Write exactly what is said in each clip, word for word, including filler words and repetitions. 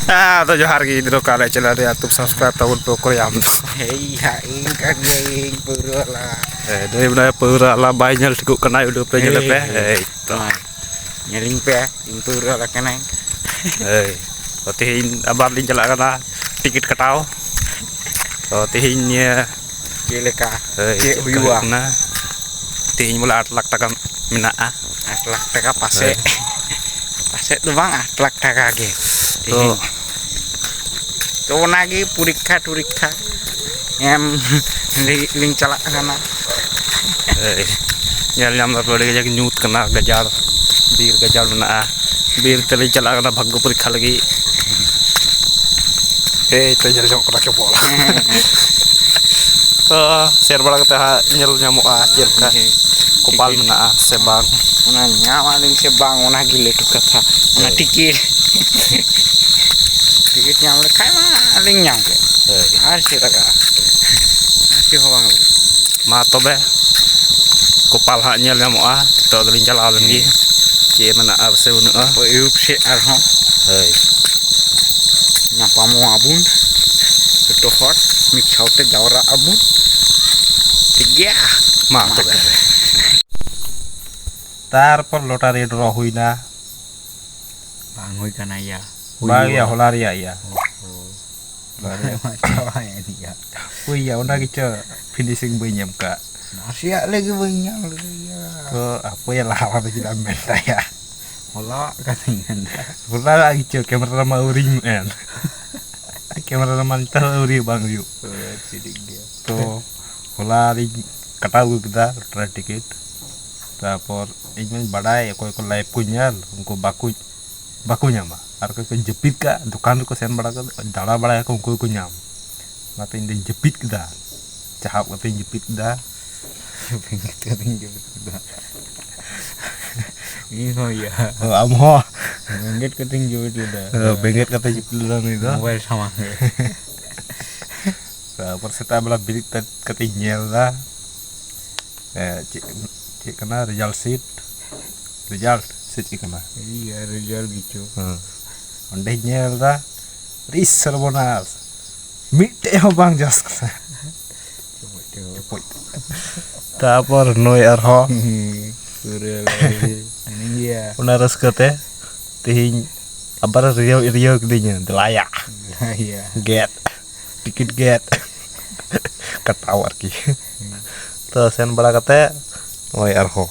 ᱟᱫᱚ ᱡᱚᱦᱟᱨ ᱜᱮ ᱜᱤᱫᱽᱨᱟᱹ ᱠᱚ, ᱟᱞᱮ ᱪᱮᱱᱮᱞ ᱨᱮ ᱟᱹᱛᱩ ᱥᱟᱵᱥᱠᱨᱟᱭᱤᱵ ᱛᱟᱵᱚᱱ ᱯᱮ᱾ ᱚᱠᱚᱭ ᱟᱢ ᱫᱚ? ᱦᱮᱭ ᱭᱟ, ᱤᱧ ᱠᱟᱱ ᱜᱤᱭᱟᱹᱧ ᱯᱟᱹᱣᱨᱟᱹ ᱵᱟᱞᱟ᱾ ᱦᱮᱸ, ᱱᱩᱭ ᱢᱮᱱᱟᱭ ᱯᱟᱹᱣᱨᱟᱹ ᱵᱟᱞᱟ, ᱵᱟᱭ ᱧᱮᱞ ᱴᱷᱤᱠᱚᱜ ᱠᱟᱱᱟ, ᱩᱰᱩᱠ ᱯᱮ, ᱧᱮᱞ ᱯᱮ᱾ ᱦᱮᱭ᱾ ᱦᱮᱭ ᱛᱚ᱾ ᱦᱳᱭ, ᱧᱮᱞᱤᱧ ᱯᱮ, ᱤᱧ ᱯᱟᱹᱣᱨᱟᱹ ᱵᱟᱞᱟ ᱠᱟᱱᱟᱹᱧ᱾ ᱦᱮᱭ, ᱛᱚ ᱛᱮᱦᱮᱧ ᱟᱵᱟᱨ ᱞᱤᱧ ᱪᱟᱞᱟᱜ ᱠᱟᱱᱟ ᱴᱤᱠᱤᱴ ᱠᱟᱴᱟᱣ᱾ ᱛᱚ ᱛᱮᱦᱮᱧ ᱱᱤᱭᱟᱹ ᱪᱮᱫ ᱞᱮᱠᱟ? ᱦᱳᱭ, ᱪᱮᱫ ᱪᱮᱫ ᱞᱮᱠᱟ ᱦᱩᱭᱩᱜᱼᱟ? ᱦᱩᱭᱩᱜ ᱠᱟᱱᱟ? ᱛᱮᱦᱮᱧ ᱵᱚᱞᱮ ᱟᱴ ᱞᱟᱠᱷ ᱴᱟᱠᱟ ᱢᱮᱱᱟᱜᱼᱟ᱾ ᱟᱴ ᱞᱟᱠᱷ ᱴᱟᱠᱟ ᱯᱟᱥᱮᱡ᱾ ᱦᱳᱭ᱾ ᱯᱟᱥᱮᱡ ᱫᱚ ᱵᱟᱝ, ᱟᱴ ᱞᱟᱠᱷ ᱴᱟᱠᱟ ᱜᱮ᱾ ᱛᱚ ᱛᱮᱦᱮᱧ᱾ ᱛᱚ ᱚᱱᱟᱜᱮ ᱯᱚᱨᱤᱠᱠᱷᱟ ᱴᱚᱨᱤᱠᱠᱷᱟ ᱮᱢ ᱞᱟᱹᱜᱤᱫ ᱞᱤᱧ ᱪᱟᱞᱟᱜ ᱠᱟᱱᱟ᱾ ᱦᱳᱭ᱾ ᱧᱮᱞ ᱧᱟᱢ ᱫᱟᱯᱮ ᱟᱹᱰᱤ ᱠᱟᱡᱟᱠ ᱧᱩᱛ ᱠᱟᱱᱟ, ᱜᱟᱡᱟᱲ, ᱵᱤᱨ ᱜᱟᱡᱟᱲ ᱢᱮᱱᱟᱜᱼᱟ᱾ ᱵᱤᱨ ᱛᱮᱞᱤᱧ ᱪᱟᱞᱟᱜ ᱠᱟᱱᱟ ᱵᱷᱟᱜᱽᱜᱚ ᱯᱚᱨᱤᱠᱠᱷᱟ ᱞᱟᱹᱜᱤᱫ᱾ ᱮᱭ ᱛᱚ ᱧᱮᱞ ᱧᱟᱢᱚᱜ ᱠᱟᱱᱟ ᱠᱮᱵᱚᱞ᱾ ᱛᱚ ᱥᱮᱱ ᱵᱟᱲᱟ ᱠᱟᱛᱮ ᱦᱟᱸᱜ ᱧᱮᱞ ᱧᱟᱢᱚᱜᱼᱟ ᱪᱮᱫ ᱞᱮᱠᱟ ᱦᱮᱸ᱾ ᱠᱚᱯᱟᱞ ᱴᱤᱠᱤᱴ᱾ ᱢᱮᱱᱟᱜᱼᱟ ᱥᱮ ᱵᱟᱝ᱾ ᱚᱱᱟ ᱧᱟᱢ ᱟᱹᱞᱤᱧ ᱥᱮ ᱵᱟᱝ, ᱚᱱᱟ ᱜᱮ ᱞᱟᱹᱴᱩ ᱠᱟᱛᱷᱟ᱾ ᱚᱱᱟ ᱦᱳᱭ᱾ ᱴᱤᱠᱤᱴ, ᱴᱤᱠᱤᱴ ᱧᱟᱢ ᱞᱮᱠᱷᱟᱡ ᱢᱟ ᱟᱹᱞᱤᱧ ᱧᱟᱢ ᱠᱮᱫ᱾ ᱦᱳᱭ᱾ ᱟᱨ ᱪᱮᱫ ᱞᱟᱜᱟᱜᱼᱟ? ᱟᱨ ᱪᱮᱫ ᱦᱚᱸ ᱵᱟᱝ ᱞᱟᱜᱟᱜᱼᱟ᱾ ᱢᱟ ᱛᱚᱵᱮ, ᱠᱚᱯᱟᱞ ᱦᱟᱸᱜ ᱧᱮᱞ ᱧᱟᱢᱚᱜᱼᱟ᱾ ᱱᱤᱛᱚᱜ ᱫᱚᱞᱤᱧ ᱪᱟᱞᱟᱣ ᱞᱮᱱ ᱜᱮ, ᱪᱮᱫ ᱢᱮᱱᱟᱜᱼᱟ ᱥᱮ ᱵᱟᱹᱱᱩᱜᱼᱟ᱾ ᱟᱹᱭᱩᱵ ᱥᱮᱫ ᱟᱨᱦᱚᱸ ᱦᱳᱭ᱾ ᱧᱟᱯᱟᱢᱚᱜ ᱟᱵᱚᱱ, ᱡᱚᱛᱚ ᱦᱚᱲ ᱢᱤᱫ ᱥᱟᱶᱛᱮ ᱡᱟᱣᱨᱟᱜ ᱟᱵᱚᱱ᱾ ᱴᱷᱤᱠ ᱜᱮᱭᱟ? ᱢᱟ ᱢᱟ ᱛᱚᱵᱮ᱾ ᱛᱚᱵᱮ᱾ ᱛᱟᱨᱯᱚᱨ ᱞᱚᱴᱟᱨᱤ ᱰᱨᱚ ᱦᱩᱭᱱᱟ᱾ ᱵᱟᱝ ᱦᱩᱭ ᱠᱟᱱᱟ ᱭᱟ᱾ ᱵᱟᱝ ᱭᱟ, ᱦᱩᱭᱩᱜᱼᱟ᱾ ᱦᱚᱞᱟ ᱨᱮᱭᱟᱜ ᱭᱟ᱾ ᱚ᱾ ᱦᱚᱞᱟ ᱨᱮᱭᱟᱜ᱾ ᱢᱟ ᱪᱟᱵᱟᱭᱮᱱ ᱜᱮᱭᱟ᱾ ᱦᱳᱭ ᱭᱟ, ᱚᱱᱟ ᱜᱮᱪᱚ ᱯᱷᱤᱱᱤᱥᱤᱝ ᱵᱟᱹᱧ ᱮᱢ ᱠᱟᱜ᱾ ᱱᱟᱥᱮᱭᱟᱜ ᱞᱟᱹᱜᱤᱫ ᱵᱟᱹᱧ ᱧᱟᱢ ᱞᱮᱫᱟ ᱭᱟ᱾ ᱛᱚ ᱦᱟᱯᱳᱭᱟ, ᱞᱟᱦᱟ ᱨᱮ ᱪᱮᱫᱟᱜ ᱮᱢ ᱢᱮᱱ ᱛᱟᱭᱟ? ᱦᱚᱞᱟᱣᱟᱜ ᱠᱟᱛᱷᱟᱧ ᱢᱮᱱᱫᱟ᱾ ᱦᱚᱞᱟ ᱨᱮᱭᱟᱜ ᱜᱮᱪᱚ, ᱠᱮᱢᱮᱨᱟ ᱨᱮᱢᱟ ᱟᱹᱣᱨᱤᱧ ᱢᱮᱱ᱾ ᱠᱮᱢᱮᱨᱟ ᱨᱮᱢᱟ ᱱᱮᱛᱟᱨ ᱦᱚᱸ ᱟᱹᱣᱨᱤ ᱵᱟᱝ ᱦᱩᱭᱩᱜ᱾ ᱦᱳᱭ, ᱴᱷᱤᱠ ᱜᱮᱭᱟ᱾ ᱛᱚ ᱦᱚᱞᱟ ᱨᱤᱧ ᱠᱟᱴᱟᱣ ᱟᱹᱜᱩ ᱠᱮᱫᱟ ᱞᱚᱴᱟᱨᱤ ᱴᱤᱠᱤᱴ᱾ ᱛᱟᱨᱯᱚᱨ ᱤᱧ ᱢᱟᱧ ᱵᱟᱰᱟᱭ ᱚᱠᱚᱭ ᱠᱚ ᱞᱟᱭᱤᱵᱷ ᱠᱚ ᱧᱮᱞ, ᱩᱱᱠᱩ ᱵᱟᱠᱚ, ᱵᱟᱠᱚ ᱧᱟᱢᱟ᱾ ᱟᱨ ᱚᱠᱚᱭ ᱠᱚ ᱡᱟᱹᱯᱤᱫ ᱠᱟᱜ, ᱫᱚᱠᱟᱱ ᱨᱮᱠᱚ ᱥᱮᱱ ᱵᱟᱲᱟ ᱠᱟᱛᱮ, ᱫᱟᱬᱟ ᱵᱟᱲᱟᱭᱟᱠᱚ, ᱩᱱᱠᱩ ᱜᱮᱠᱚ ᱧᱟᱢ᱾ ᱚᱱᱟᱛᱮ ᱤᱧ ᱫᱚᱧ ᱡᱟᱹᱯᱤᱫ ᱠᱮᱫᱟ, ᱪᱟᱦᱟᱵ ᱠᱟᱛᱮᱧ ᱡᱟᱹᱯᱤᱫ ᱠᱮᱫᱟ᱾ ᱵᱮᱸᱜᱮᱫ ᱠᱟᱛᱮᱧ ᱡᱟᱹᱯᱤᱫ ᱠᱮᱫᱟ᱾ ᱤᱧ ᱦᱚᱸ ᱭᱟ᱾ ᱚ, ᱟᱢ ᱦᱚᱸ? ᱵᱮᱸᱜᱮᱫ ᱠᱟᱛᱮᱧ ᱡᱟᱹᱯᱤᱫ ᱞᱮᱫᱟ᱾ ᱚ, ᱵᱮᱸᱜᱮᱫ ᱠᱟᱛᱮ ᱡᱟᱹᱯᱤᱫ ᱞᱮᱫᱟ ᱱᱩᱭ ᱫᱚ᱾ ᱢᱳᱵᱟᱭᱤᱞ ᱥᱟᱢᱟᱝ ᱨᱮ᱾ ᱛᱟᱨᱯᱚᱨ ᱥᱮᱛᱟᱜ ᱵᱮᱲᱟ ᱵᱮᱨᱮᱫ ᱠᱟᱛᱮᱧ ᱧᱮᱞ ᱮᱫᱟ, ᱮ, ᱪᱮᱫ, ᱪᱮᱫ ᱠᱟᱱᱟ, ᱨᱮᱡᱟᱞᱴ ᱥᱤᱴ, ᱨᱮᱡᱟᱞᱴ ᱥᱮ ᱪᱮᱫ ᱠᱟᱱᱟ? ᱤᱭᱟᱹ, ᱨᱮᱡᱟᱞᱴ ᱜᱮᱪᱚ᱾ ᱦᱮᱸ᱾ ᱚᱸᱰᱮᱧ ᱧᱮᱞ ᱮᱫᱟ, ᱨᱤᱥ ᱥᱚᱨᱵᱚᱱᱟᱥ, ᱢᱤᱫᱴᱮᱡ ᱦᱚᱸ ᱵᱟᱝ ᱡᱚᱥ ᱠᱟᱱᱟ᱾ ᱛᱟᱯᱚᱨ ᱱᱩᱭ ᱟᱨᱦᱚᱸ ᱯᱩᱨᱟᱹ ᱢᱤᱱᱟᱹᱧ ᱜᱮᱭᱟ᱾ ᱚᱱᱟ ᱨᱟᱹᱥᱠᱟᱹ ᱛᱮ ᱛᱮᱦᱮᱧ ᱟᱵᱟᱨ ᱨᱤᱭᱟᱹᱣ ᱨᱤᱭᱟᱹᱣ ᱠᱤᱫᱤᱧᱟ, ᱫᱮᱞᱟᱭᱟ᱾ ᱫᱮᱞᱟᱭᱟ᱾ ᱜᱮᱫ, ᱴᱤᱠᱤᱴ ᱜᱮᱫ᱾ ᱠᱟᱴᱟᱣ ᱟᱨᱠᱤ᱾ ᱛᱚ ᱥᱮᱱ ᱵᱟᱲᱟ ᱠᱟᱛᱮ ᱱᱚᱜᱼᱚᱭ ᱟᱨᱦᱚᱸ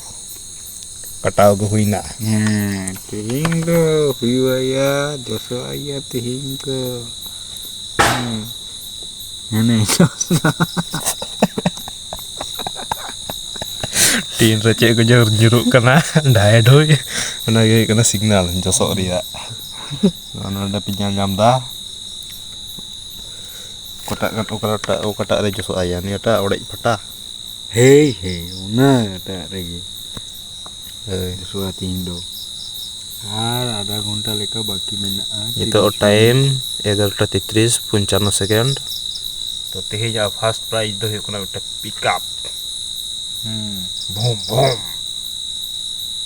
ᱠᱟᱴᱟᱣ ᱟᱹᱜᱩ ᱦᱩᱭᱱᱟ᱾ ᱦᱮᱸ, ᱛᱮᱦᱮᱧ ᱫᱚ ᱦᱩᱭᱩᱜᱼᱟ ᱭᱟ, ᱡᱚᱥᱚᱜᱼᱟ ᱭᱟ ᱛᱮᱦᱮᱧ ᱫᱚ᱾ ᱦᱮᱸ᱾ ᱦᱟᱱᱮ ᱡᱚᱥ᱾ ᱴᱤᱱ ᱨᱮ ᱪᱮᱫ ᱠᱚ ᱡᱳᱨ ᱧᱩᱨᱩᱜ ᱠᱟᱱᱟ, ᱰᱷᱟᱭ ᱰᱷᱩᱭ᱾ ᱚᱱᱟᱜᱮ ᱦᱩᱭᱩᱜ ᱠᱟᱱᱟ ᱥᱤᱜᱽᱱᱟᱞ ᱡᱚᱥᱚᱜ ᱨᱮᱭᱟᱜ᱾ ᱱᱚᱰᱮ ᱯᱮ ᱧᱮᱞ ᱧᱟᱢ ᱮᱫᱟ᱾ ᱚᱠᱟᱴᱟᱜ, ᱚᱠᱟᱴᱟᱜ, ᱚᱠᱟᱴᱟᱜ ᱨᱮ ᱡᱚᱥᱚᱜ ᱟᱭᱟ? ᱱᱤᱭᱟᱹᱴᱟᱜ ᱚᱲᱮᱡ ᱯᱷᱟᱴᱟ? ᱦᱮᱭ, ᱦᱮᱭ, ᱚᱱᱟᱴᱟᱜ ᱨᱮᱜᱮ᱾ ᱦᱳᱭ᱾ ᱡᱚᱥᱚᱜᱼᱟ ᱛᱤᱦᱤᱧ ᱫᱚ᱾ ᱟᱨ ᱟᱫᱷᱟ ᱜᱷᱚᱱᱴᱟ ᱞᱮᱠᱟ ᱵᱟᱹᱠᱤ ᱢᱮᱱᱟᱜᱼᱟ᱾ ᱱᱤᱛᱚᱜ ᱛᱤᱨᱤᱥ ᱴᱟᱭᱤᱢ ᱮᱜᱟᱨᱚᱴᱟ ᱛᱮᱛᱨᱤᱥ, ᱯᱚᱧᱪᱟᱱᱱᱚ ᱥᱮᱠᱮᱱᱰ᱾ ᱛᱚ, ᱛᱮᱦᱮᱧᱟᱜ ᱯᱷᱟᱥᱴ ᱯᱨᱟᱭᱤᱡᱽ ᱫᱚ ᱦᱩᱭᱩᱜ ᱠᱟᱱᱟ ᱢᱤᱫᱴᱮᱱ ᱯᱤᱠᱟᱯ᱾ ᱦᱩᱸ᱾ ᱵᱷᱩᱢ, ᱵᱷᱩᱢ᱾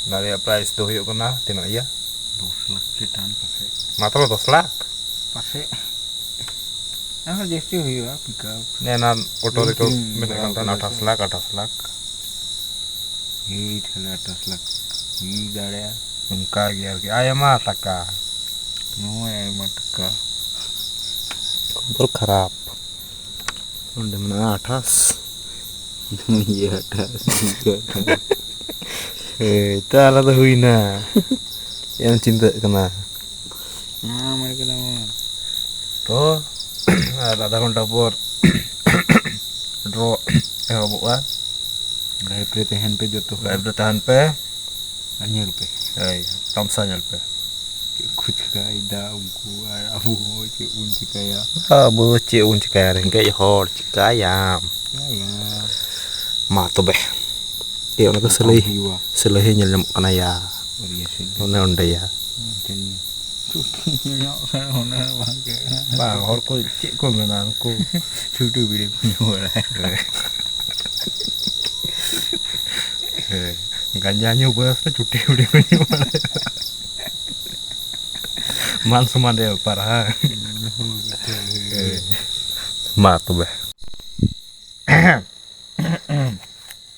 ᱱᱚᱣᱟ ᱨᱮᱭᱟᱜ ᱯᱨᱟᱭᱤᱥ ᱫᱚ ᱦᱩᱭᱩᱜ ᱠᱟᱱᱟ ᱛᱤᱱᱟᱹᱜ ᱤᱭᱟᱹ? ᱫᱚᱥ ᱞᱟᱠᱷ ᱪᱮᱛᱟᱱ ᱯᱟᱥᱮᱡ᱾ ᱢᱟᱛᱨᱚ ᱫᱚᱥ ᱞᱟᱠᱷ? ᱯᱟᱥᱮᱡ᱾ ᱟᱨᱦᱚᱸ ᱡᱟᱹᱥᱛᱤ ᱦᱩᱭᱩᱜᱼᱟ, ᱯᱤᱠᱟᱯ᱾ ᱮᱱᱟᱱ ᱚᱴᱳ ᱨᱮᱠᱚ ᱤᱧ ᱢᱮᱱᱮᱫ ᱠᱟᱱ ᱛᱟᱦᱮᱱᱟ ᱵᱟᱲᱟᱭ ᱟᱴᱷᱟᱥ ᱞᱟᱠᱷ, ᱟᱴᱷᱟᱥ ᱞᱟᱠᱷ᱾ ᱦᱩᱭ ᱛᱟᱦᱞᱮ ᱟᱴᱷᱟᱥ ᱞᱟᱠᱷ ᱦᱩᱭ ᱫᱟᱲᱮᱭᱟᱜᱼᱟ᱾ ᱚᱱᱠᱟ ᱜᱮ ᱟᱨᱠᱤ, ᱟᱭᱢᱟ ᱴᱟᱠᱟ᱾ ᱱᱚᱜᱼᱚᱭ ᱟᱭᱢᱟ ᱴᱟᱠᱟ᱾ ᱠᱷᱚᱵᱚᱨ ᱠᱷᱟᱨᱟᱯ᱾ ᱚᱸᱰᱮ ᱢᱮᱱᱟᱜᱼᱟ ᱟᱴᱷᱟᱥ᱾ ᱤᱭᱟᱹ ᱟᱴᱷᱟᱥ, ᱤᱭᱟᱹ ᱟᱴᱷᱟᱥ᱾ ᱦᱮᱸ, ᱛᱚ ᱟᱞᱮ ᱫᱚ ᱦᱩᱭᱱᱟ᱾ ᱪᱮᱫ ᱮᱢ ᱪᱤᱱᱛᱟᱹᱜ ᱠᱟᱱᱟ? ᱧᱟᱢ ᱠᱟᱫᱟ ᱵᱚᱱ᱾ ᱛᱚ, ᱟᱨ ᱟᱫᱷᱟ ᱜᱷᱚᱱᱴᱟ ᱯᱚᱨ ᱰᱨᱚ ᱮᱦᱚᱵᱚᱜᱼᱟ᱾ ᱞᱟᱭᱤᱵᱷ ᱨᱮ ᱛᱟᱦᱮᱱ ᱯᱮ ᱡᱚᱛᱚ ᱦᱚᱲ᱾ ᱞᱟᱭᱤᱵᱷ ᱨᱮ ᱛᱟᱦᱮᱱ ᱯᱮ᱾ ᱟᱨ ᱧᱮᱞ ᱯᱮ᱾ ᱦᱳᱭ, ᱛᱟᱢᱥᱟ ᱧᱮᱞ ᱯᱮ᱾ ᱪᱮᱫ ᱠᱚ ᱪᱤᱠᱟᱹᱭᱮᱫᱟ ᱩᱱᱠᱩ ᱟᱨ ᱟᱵᱚ ᱦᱚᱸ ᱪᱮᱫ ᱵᱚᱱ ᱪᱤᱠᱟᱹᱭᱟ? ᱟᱵᱚ ᱪᱮᱫ ᱵᱚᱱ ᱪᱤᱠᱟᱹᱭᱟ, ᱨᱮᱸᱜᱮᱡ ᱦᱚᱲ, ᱪᱤᱠᱟᱹᱭᱟᱢ? ᱪᱤᱠᱟᱹᱭᱟᱢ? ᱢᱟ ᱛᱚᱵᱮ᱾ ᱮ, ᱚᱱᱟ ᱫᱚ ᱥᱤᱞᱟᱹᱭ, ᱦᱩᱭᱩᱜᱼᱟ᱾ ᱥᱤᱞᱟᱹᱭ ᱦᱚᱸ ᱧᱮᱞ ᱧᱟᱢᱚᱜ ᱠᱟᱱᱟ ᱭᱟ᱾ ᱵᱟᱨᱭᱟ ᱥᱤᱞᱟᱹᱭ᱾ ᱚᱱᱮ ᱚᱸᱰᱮ ᱭᱟ᱾ ᱢᱤᱫᱴᱮᱱ ᱪᱩᱴᱤ ᱧᱮᱞ ᱧᱟᱢᱚᱜ ᱠᱟᱱᱟ, ᱚᱱᱟ ᱵᱟᱝ ᱪᱮᱫ ᱠᱟᱱᱟ᱾ ᱵᱟᱝ, ᱦᱚᱲ ᱠᱚ ᱪᱮᱫ ᱠᱚ ᱢᱮᱱᱟ ᱩᱱᱠᱩ? ᱪᱷᱩᱴᱩ ᱵᱤᱲᱤ ᱠᱚ ᱧᱩ ᱵᱟᱲᱟᱭᱟ᱾ ᱦᱮᱸ, ᱜᱟᱸᱡᱟ ᱧᱩ ᱵᱚᱭᱚᱥ ᱨᱮ ᱪᱩᱴᱤ ᱵᱤᱲᱤ ᱠᱚ ᱧᱩ ᱵᱟᱲᱟᱭᱟ᱾ ᱢᱟᱱ ᱥᱚᱢᱢᱟᱱ ᱨᱮᱭᱟᱜ ᱵᱮᱯᱟᱨ, ᱦᱮᱸ? ᱦᱳᱭ, ᱦᱳᱭ, ᱦᱳᱭ᱾ ᱦᱮᱸ᱾ ᱢᱟ ᱛᱚᱵᱮ᱾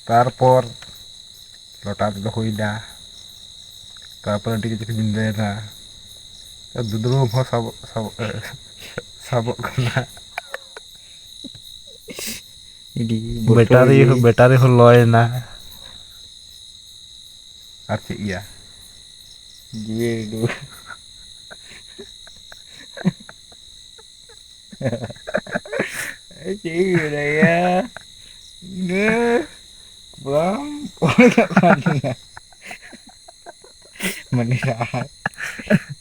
ᱛᱟᱨᱯᱚᱨ ᱞᱚᱴᱟ ᱛᱮᱫᱚ ᱦᱩᱭᱱᱟ᱾ ᱛᱟᱨᱯᱚᱨ ᱟᱹᱰᱤ ᱠᱤᱪᱷᱩ ᱠᱤᱱ ᱞᱟᱹᱭᱫᱟ᱾ ᱫᱩᱫᱽᱲᱩᱢ ᱦᱚᱸ ᱥᱟᱵᱚᱜ, ᱥᱟᱵᱚᱜ, ᱥᱟᱵᱚᱜ ᱠᱟᱱᱟ᱾ ᱟᱹᱰᱤ ᱵᱚᱛᱚᱨ ᱵᱮᱴᱟᱨᱤ ᱜᱮ᱾ ᱦᱚᱸ, ᱵᱮᱴᱟᱨᱤ ᱦᱚᱸ ᱞᱚᱭᱮᱱᱟ᱾ ᱟᱨ ᱪᱮᱫ ᱜᱮᱭᱟ? ᱡᱤᱣᱤ ᱩᱰᱩᱠ᱾ ᱪᱮᱫ ᱤᱧ ᱢᱮᱱᱟᱭᱟ? ᱤᱱᱟᱹ ᱵᱟᱝ ᱚᱲᱮᱡᱚᱜ ᱠᱟᱱ ᱛᱤᱧᱟ᱾ ᱢᱟᱱᱮ ᱟᱨ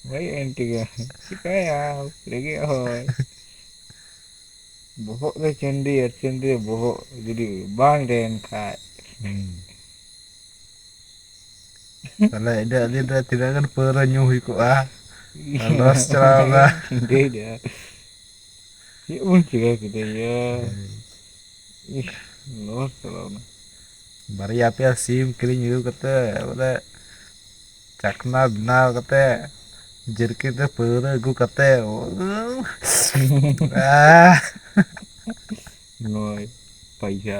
ᱵᱟᱹᱧ ᱮᱱ ᱛᱮᱜᱮ ᱪᱤᱠᱟᱹᱭᱟ? ᱨᱮᱸᱜᱮᱡ ᱦᱚᱲ᱾ ᱵᱚᱦᱚᱜ ᱨᱮ ᱪᱟᱹᱱᱰᱤ ᱟᱨ ᱪᱟᱹᱱᱰᱤ ᱨᱮ ᱵᱚᱦᱚᱜ ᱡᱩᱫᱤ ᱵᱟᱝ ᱛᱟᱦᱮᱱ ᱠᱷᱟᱡ᱾ ᱦᱩᱸ᱾ ᱛᱟᱦᱞᱮ ᱤᱱᱟᱹᱜ ᱫᱤᱱ ᱨᱮ ᱛᱤᱱᱟᱹᱜ ᱜᱟᱱ ᱯᱟᱹᱣᱨᱟᱹ ᱧᱩ ᱦᱩᱭ ᱠᱚᱜᱼᱟ? ᱞᱚᱥ ᱪᱟᱞᱟᱣ ᱮᱱᱟ᱾ ᱪᱤᱠᱟᱹᱭᱮᱫᱟ? ᱪᱮᱫ ᱵᱚᱱ ᱪᱤᱠᱟᱹ ᱠᱮᱫᱟ ᱭᱟ? ᱦᱮᱸ᱾ ᱤᱥ, ᱞᱚᱥ ᱪᱟᱞᱟᱣ ᱮᱱᱟ᱾ ᱵᱟᱨᱭᱟ ᱯᱮᱭᱟ ᱥᱤᱢ ᱠᱤᱨᱤᱧ ᱟᱹᱜᱩ ᱠᱟᱛᱮ, ᱵᱚᱞᱮ, ᱪᱟᱠᱷᱱᱟ ᱵᱮᱱᱟᱣ ᱠᱟᱛᱮ, ᱡᱟᱹᱨᱠᱤ ᱛᱮ ᱯᱟᱹᱣᱨᱟᱹ ᱟᱹᱜᱩ ᱠᱟᱛᱮ, ᱳ, ᱟᱦ᱾ ᱱᱚᱜᱼᱚᱭ ᱯᱟᱭᱥᱟ᱾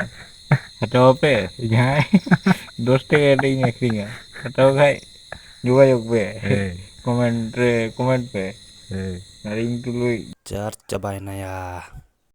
ᱦᱟᱛᱟᱣ ᱯᱮ, ᱡᱟᱦᱟᱸᱭ ᱫᱚᱥ ᱴᱟᱠᱟ ᱠᱟᱛᱮ ᱤᱧ ᱟᱹᱠᱷᱨᱤᱧᱟ, ᱦᱟᱛᱟᱣ ᱠᱷᱟᱡ ᱡᱳᱜᱟᱡᱳᱜᱽ ᱯᱮ᱾ ᱦᱮᱸ᱾ ᱠᱚᱢᱮᱱᱴ ᱨᱮ ᱠᱚᱢᱮᱱᱴ ᱯᱮ᱾ ᱦᱮᱸ᱾ ᱟᱨ ᱤᱧ ᱛᱩᱞᱩᱡ ᱪᱟᱨᱡᱽ ᱪᱟᱵᱟᱭᱮᱱᱟᱭᱟ᱾